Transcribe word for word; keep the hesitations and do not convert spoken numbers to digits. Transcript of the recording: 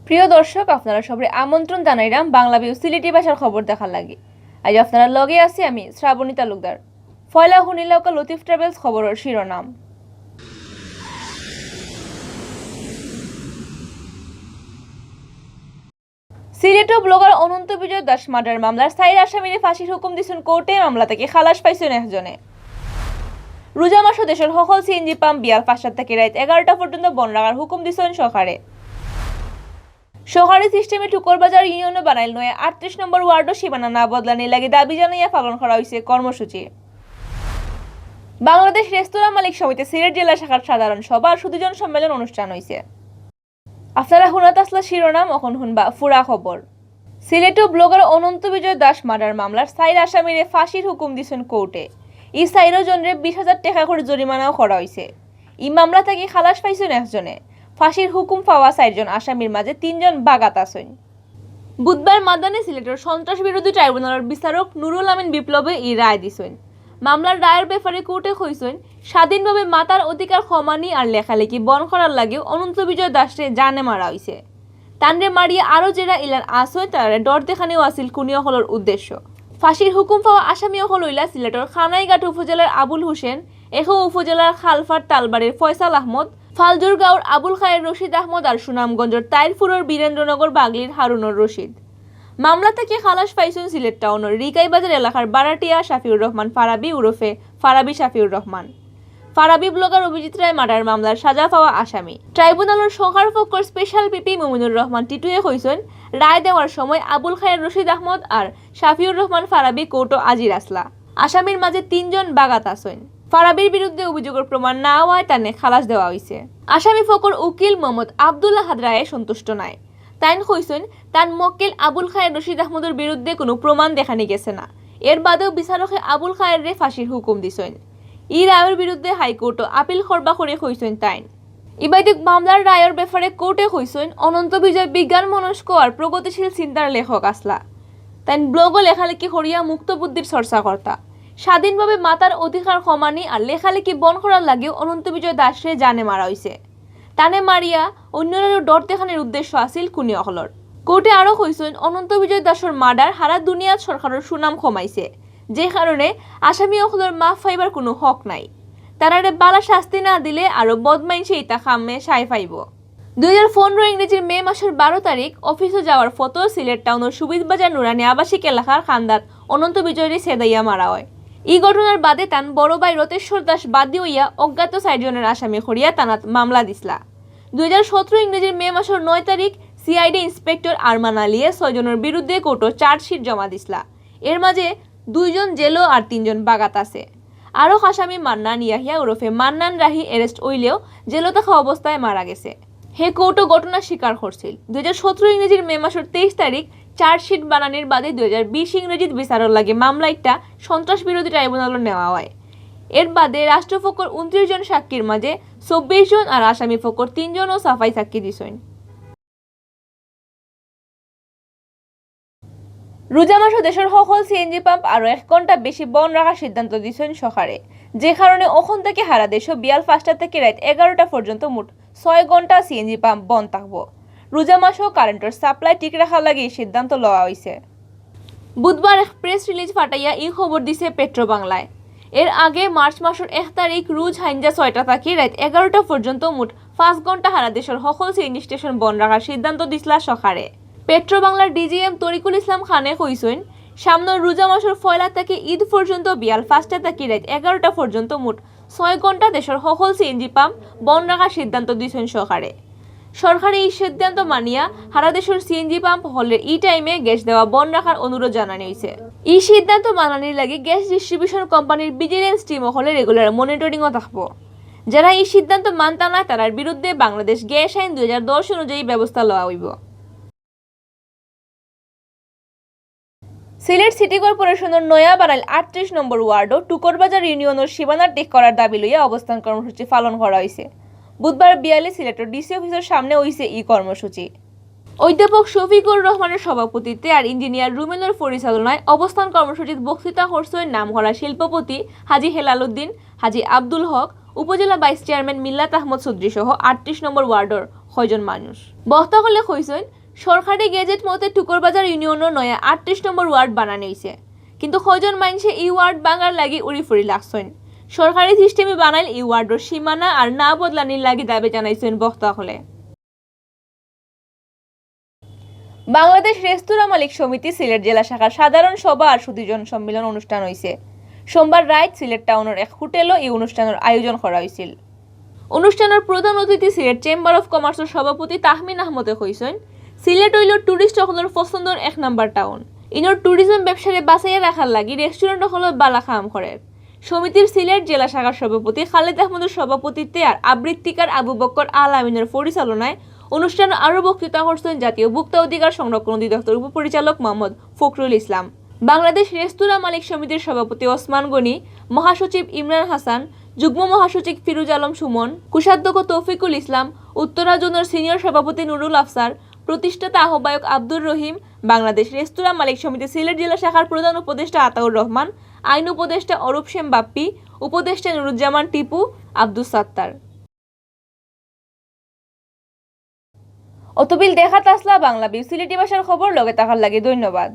প্রিয় দর্শক, আপনারা সবরে আমন্ত্রণ জানাইরাম বাংলা ভিউ সিলেটি ভাষার খবর দেখার লাগি। আইজ আপনারার লগে আছি আমি, শ্রাবণী তালুকদার। পয়লা হুনিলাউক্কা লতিফ ট্রাভেলস খবরর শিরোনাম। সিলেটো ব্লগার অনন্ত বিজয় দাস মার্ডার মামলার চাইর আসামিরে ফাঁসির হুকুম দিছইন কোর্টে, মামলা থাকি খালাস পাইছইন একজনে। রোজা মাসো দেশর হকল সিএনজি পাম্প বিয়াল পাঁচটা থাকি রাইত এগারোটা পর্যন্ত বন্ধ রাখার হুকুম দিছইন সরকারে। সরকারি সিস্টেমে টুকরবাজার ইউনিয়নো বানাইল নয়া আটত্রিশ নম্বর ওয়ার্ডো সীমানা না বদলানির লাগি দাবি জানাইয়া পালন করা অইছে কর্মসূচি। বাংলাদেশ রেস্তোরাঁ মালিক সমিতি সিলেট জেলা শাখার সাধারণ সভা আর সুধীজন সম্মেলন অনুষ্ঠান অইছে। আপনারা হুনাত আছলা শিরোনাম, অখন হুনবা পুরা খবর। সিলেটো ব্লগার অনন্ত বিজয় দাস মার্ডার মামলার চাইর আসামিরে ফাঁসির হুকুম দিছইন কোর্টে। ই চাইরো জনরে বিশ হাজার টেকা করি জরিমানাও করা অইছে। ই মামলা থাকি খালাস পাইছইন একজনে। ফাঁসির হুকুম পাওয়া চাইরজন আসামির মাঝে তিনজন বাগাত আছইন। বুধবার মাদানে সিলেটর সন্ত্রাস বিরোধী ট্রাইব্যুনালর বিচারক নুরুল আমিন বিপ্লবে ই রায় দিছইন। মামলার রায়র ব্যাপারে কোর্টে কইছইন, স্বাধীনভাবে মাতার অধিকার খমানি আর লেখালেখি বন্ধ করার লাগিও অনন্ত বিজয় দাসরে জানে মারা অইছে। তানরে মারিয়া আরো যেরা ইলান আছইন, তারারে ডর দেখানিও আছিল খুনি অকলর উদ্দেশ্য। ফাঁসির হুকুম পাওয়া আসামি অকল অইলা সিলেটর কানাইঘাট উপজেলার আবুল হোসেন, একই উপজেলার খালফার তালবাড়ির ফয়সাল আহমদ, ফালজুর গাঁওর আবুল খায়ের রশিদ আহমদ আর সুনামগঞ্জর তাইরপুরর বীরেন্দ্রনগর বাগলির হারুনুর রশিদ। মামলা থাকি খালাস পাইছইন সিলেট টাউনর রিকাইবাজার এলাকার বারাটিয়া শাফিউর রহমান ফারাবি উরফে ফারাবি শাফিউর রহমান। ফারাবি ব্লগার অভিজিৎ রায় মার্ডার মামলার সাজা পাওয়া আসামি। ট্রাইব্যুনালর সরকার পক্ষর স্পেশাল পিপি মুমিনুর রহমান টিটুয়ে কইছইন, রায় দেওয়ার সময় আবুল খায়ের রশিদ আহমদ আর শাফিউর রহমান ফারাবি কোর্টো হাজির আছলা। আসামির মাঝে তিনজন বাগাত আছইন। ফারাবির বিরুদ্ধে অভিযোগর প্রমাণ না অওয়ায় তানে খালাস দেওয়া অইছে। আসামি পক্ষর উকিল মোহাম্মদ আব্দুল আহাদ রায়ে সন্তুষ্ট নায়। তাইন কইছইন, তান মক্কেল আবুল খায়ের রশিদ আহমদর বিরুদ্ধে কুনু প্রমাণ দেখানি গেছে না। এর বাদেও বিচারকে আবুল খায়েররে ফাঁসির হুকুম দিছইন। ই রায়র বিরুদ্ধে হাইকোর্টো আপিল করবা করি কইছইন তাইন। ইবাদিক মামলার রায়র ব্যাপারে কোর্টে কইছইন, অনন্ত বিজয় বিজ্ঞান মনস্ক আর প্রগতিশীল চিন্তার লেখক আছলা। তাইন ব্লগো লেখালেখি করিয়া মুক্ত বুদ্ধির চর্চা করতা। স্বাধীনভাবে মাতার অধিকার খমানি আর লেখালেখি বন্ধ করার লাগিও অনন্ত বিজয় দাসরে জানে মারা অইছে। তানে মারিয়া অইন্যরারও ডর দেখানির উদ্দেশ্য আছিল খুনি অকলর। কোর্টে আরো কইছইন, অনন্ত বিজয় দাসর মার্ডার হারা দুনিয়াত সরকারর সুনাম খমাইছে, যে কারণে আসামি অকলর মাফ পাইবার কুনু হক নাই। তারারে বালা শাস্তি না দিলে আরো বদমাইনষে ইতা খামে সায় পাইবো। দুই হাজার পনেরো ইংরেজির মে মাসর বারো তারিখ অফিসো যাওয়ার পথো সিলেট টাউনর সুবিধ বাজার নুরানি আবাসিক এলাকার কান্দাত অনন্ত বিজয়রে ছেদাইয়া মারা অয়। ই ঘটনার বাদে তান বড় ভাই রতেশ্বর দাস বাদী অইয়া অজ্ঞাত চাইরজনরে আসামি করিয়া থানাত মামলা দিছলা। দুই হাজার সতেরো ইংরেজির মে মাসর নয় তারিখ সিআইডি ইন্সপেক্টর আরমান আলিয়ে ছয়জনর বিরুদ্ধে কোর্টো চার্জশিট জমা দিছলা। এর মাঝে দুইজন জেলো আর তিনজন বাগাত আছে। আরক আসামি মান্নান ইয়াহিয়া উরফে মান্নান রাহি অ্যারেস্ট অইলেও জেলো থাকা অবস্থায় মারা গেছে। হে কোর্টো ঘটনা স্বীকার করছিল। দুই হাজার সতেরো ইংরেজির মে মাসর তেইশ তারিখ চার্জশিট বানানির বাদে দুই হাজার বিশ ইংরেজিত বিচারর লাগি মামলা একটা সন্ত্রাস বিরোধী ট্রাইব্যুনালো নেওয়া অয়। এর বাদে রাষ্ট্রপক্ষর ঊনত্রিশ জন সাক্ষীর মাঝে চব্বিশ জন আর আসামি পক্ষর তিনজনও সাফাই সাক্ষী দিছইন। রোজা মাসো দেশর হকল সিএনজি পাম্প আরো এক ঘন্টা বেশি বন্ধ রাখার সিদ্ধান্ত দিছইন সরকারে, যে কারণে অখন থাকি হারা দেশো বিয়াল পাঁচটা থাকি রাইত এগারোটা পর্যন্ত মোট ছয় ঘন্টা সিএনজি পাম্প বন্ধ থাকবো। রোজা মাসো কারেন্টর সাপ্লাই ঠিক রাখার লাগি সিদ্ধান্ত লওয়া অইছে। বুধবার এক প্রেস রিলিজ ফাটাইয়া ই খবর দিছে পেট্রো বাংলায়। এর আগে মার্চ মাসর এক তারিখ রুজ হাইঞ্জা ছয়টা থাকি রাইত এগারোটা পর্যন্ত মোট পাঁচ ঘন্টা হারা দেশর হকল সিএনজি স্টেশন বন্ধ রাখার সিদ্ধান্ত দিছলা সরকারে। পেট্রো বাংলার ডিজিএম তরিকুল ইসলাম খানে কইছইন, সামনর রোজা মাসর পয়লা থাকি ঈদ পর্যন্ত বিয়াল পাঁচটা থাকি রাইত এগারোটা পর্যন্ত মোট ছয় ঘন্টা দেশর হকল সিএনজি পাম্প বন্ধ রাখার সিদ্ধান্ত দিছইন সরকারে। সরকারে ই সিদ্ধান্ত মানিয়া হারা দেশর সিএনজি পাম্প হকলরে ই টাইমে গ্যাস দেওয়া বন্ধ রাখার অনুরোধ জানানি অইছে। ই সিদ্ধান্ত মানানির লাগি গ্যাস ডিস্ট্রিবিউশন কোম্পানির ভিজিলেন্স টিম হকলে রেগুলার মনিটরিংও থাকবো। যারা ই সিদ্ধান্ত মানতা না, তারার বিরুদ্ধে বাংলাদেশ গ্যাস আইন দুই হাজার দশ অনুযায়ী ব্যবস্থা লওয়া অইবো। সিলেট সিটি কর্পোরেশনর নয়া বানাইল আটত্রিশ নম্বর ওয়ার্ডো টুকরবাজার ইউনিয়নর সীমানা ঠিক করার দাবি লইয়া অবস্থান কর্মসূচি পালন করা অইছে। বুধবার বিয়ালে সিলেটর ডিসি অফিসর সামনে অইছে ই কর্মসূচি। অধ্যাপক শফিকুর রহমানর সভাপতিত্বে আর ইঞ্জিনিয়ার রুমেলর পরিচালনায় অবস্থান কর্মসূচিত বক্তৃতা করছইন নামকরা শিল্পপতি হাজী হেলালুদ্দিন, হাজী আব্দুল হক, উপজেলা ভাইস চেয়ারম্যান মিল্লাত আহমদ চৌধুরী সহ আটত্রিশ নম্বর ওয়ার্ডর কয়জন মানুষ। বক্তা অকলে কইছইন, সরকারি গেজেট মতে টুকরবাজার ইউনিয়নর নয়া আটত্রিশ নম্বর ওয়ার্ড বানানি অইছে, কিন্তু কয়জন মানষে ই ওয়ার্ড ভাঙার লাগি উড়ি ফুড়ি লাগছইন। সরকারি সিস্টেমে বানাইল ই ওয়ার্ডর সীমানা আর না বদলানির লাগি দাবি জানাইছইন বক্তা অকলে। বাংলাদেশ রেস্তোরাঁ মালিক সমিতি সিলেট জেলা শাখার সাধারণ সভা আর সুধীজন সম্মিলন অনুষ্ঠান অইছে। সোমবার রাইত সিলেট টাউনর এক হোটেলো ই অনুষ্ঠানর আয়োজন করা অইছিল। অনুষ্ঠানর প্রধান অতিথি সিলেট চেম্বার অফ কমার্সর সভাপতি তাহমিন আহমদে কইছইন, সিলেট অইল টুরিস্ট অকলর পছন্দর এক নাম্বার টাউন। ইনর ট্যুরিজম ব্যবসারে বাঁচাইয়া রাখার লাগি রেস্টুরেন্ট অকলর বালা কাম করের। সমিতির সিলেট জেলা শাখার সভাপতি খালেদ আহমদর সভাপতিত্বে আর আবৃত্তিকার আবু বক্কর আল আমিনর পরিচালনায় অনুষ্ঠানো আরও বক্তৃতা করছইন জাতীয় ভোক্তা অধিকার সংরক্ষণ অধিদপ্তর উপপরিচালক মোহাম্মদ ফখরুল ইসলাম, বাংলাদেশ রেস্তোরাঁ মালিক সমিতির সভাপতি ওসমান গনি, মহাসচিব ইমরান হাসান, যুগ্ম মহাসচিব ফিরুজ আলম সুমন, কোষাধ্যক্ষ তৌফিকুল ইসলাম, উত্তরা জোনর সিনিয়র সভাপতি নুরুল আফসার, প্রতিষ্ঠাতা আহ্বায়ক আব্দুর রহিম, বাংলাদেশ রেস্তোরাঁ মালিক সমিতি সিলেট জেলা শাখার প্রধান উপদেষ্টা আতাউর রহমান, আইন উপদেষ্টা অরূপ সেন বাপ্পি, উপদেষ্টা নুরুজ্জামান টিপু, আব্দুস সাত্তার। অতবিল দেখাত আছলা বাংলা বিউ সিলেটি ভাষার খবর, লগে থাকার লাগি ধন্যবাদ।